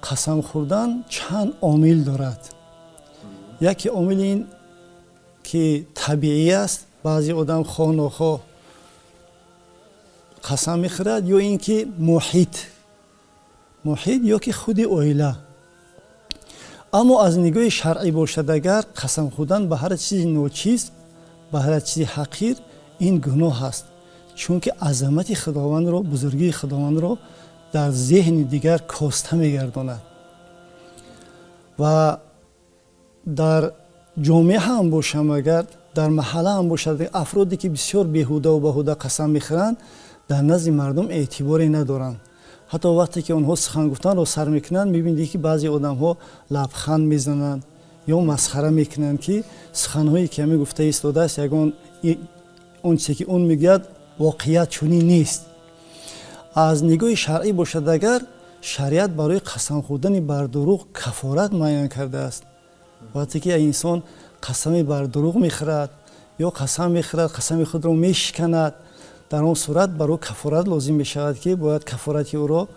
Қасам хӯрдан чанд омил дорад. Яке омили ин ки табиӣ аст, баъзе одам хоҳ нохоҳ қасам мехӯрад, ё ин ки муҳит ё ки худи оила. Аммо аз нигоҳи шаръӣ бошад агар, қасам хӯрдан ба ҳар чизи ночиз, ба ҳар чизи ҳақир, ин гуноҳ аст, чунки азамати Худовандро, бузургии Худовандро дар зеҳни дигар коста мегардонад. Ва дар ҷомеа ҳам бошам агар, дар маҳалла ҳам бошад, афроде ки бисёр беҳудаву баҳуда қасам мехӯранд, дар назди мардум эътиборе надоранд. Ҳатто вақте ки онҳо сухан гуфтанро сар мекунанд, мебинед, ки баъзе одамҳо лабханд мезананд ё масхара мекунанд, ки суханҳое ки ҳамин гуфта истодааст, ягон он чизе ки он мегӯяд, воқеият чунин нест. Аз нигоҳи шаръӣ бошад агар, шариат барои қасам хӯрдани бар дурӯғ кафорат муайян кардааст. Вақте ки инсон қасаме бар дурӯғ мехӯрад ё қасам мехӯрад, қасами худро мешиканад, дар он сурат бар ӯ кафорат лозим мешавад, ки бояд кафорати ӯро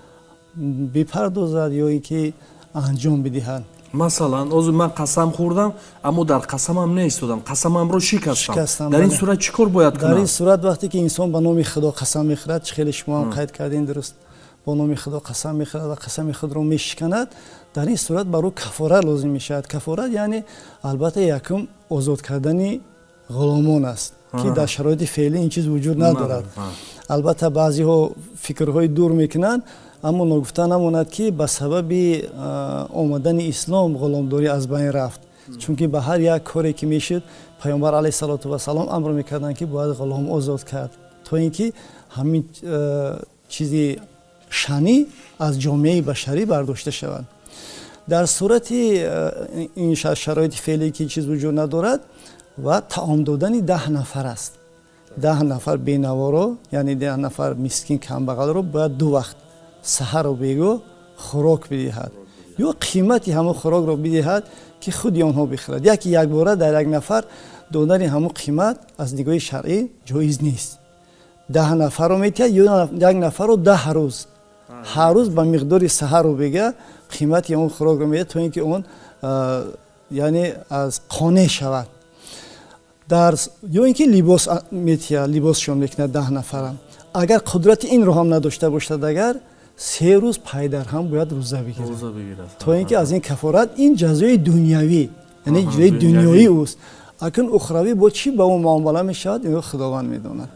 бипардозад ё ин ки анҷом бидиҳад. Масалан, ҳозир ман қасам хӯрдам, аммо дар қасамам наистодам, қасамамро шикастам. Дар ин сурат чӣ кор бояд кунам? Дар ин сурат, вақте ки инсон ба номи Худо қасам мехӯрад, чӣ хеле шумо ҳам қайд кардин, дуруст, бо номи Худо қасам мехӯрад ва қасами худро мешиканад, дар ин сурат бар ӯ кафорат лозим мешавад. Кафорат яъне, албатта, якум озод кардани ғуломон аст, ки дар шароити феълӣ ин чиз вуҷуд надорад. Албатта, баъзеҳо фикрҳои дур мекунанд, аммо ногуфта намонад, ки ба сабаби омадани ислом ғуломдорӣ аз байн рафт, чунки ба ҳар як коре ки мешуд, Паёмбар алайҳиссалоту вассалом амр мекарданд, ки бояд ғулом озод кард, то ин ки ҳамин чизи шанӣ аз ҷомеаи башарӣ бардошта шавад. Дар сурати ин шароити феълӣ ки чиз вуҷуд надорад, ва таом додани 10 нафар аст. 10 нафар бенаворо, яъне 10 нафар мискин, камбағалро бояд ду вақт, саҳару бегоҳ, хӯрок бидиҳад ё қимати ҳамон хӯрокро бидиҳад, ки худи онҳо бихӯрад. Яки якбора дар як нафар додани ҳамон қимат аз нигоҳи шаръӣ ҷоиз нест. 10 нафарро метиҳад ё як нафарро 10 рӯз, ҳар рӯз ба миқдори саҳару бега қимати он хӯрокро медиҳад, то ин ки он, яъне, аз қонеъ шавад. Дар ё ин ки либос метиҳад, либосшон мекунад 10 нафара. Агар қудрати инро ҳам надошта бошад агар, 3 рӯз пайдарҳам бояд рӯза бигирад, то ин ки аз ин кафорат. Ин ҷазои дунявӣ, яъне ҷазои дунёӣ ӯст. Акун ухравӣ бо чӣ ба ӯ муомала мешавад, инро Худованд медонад.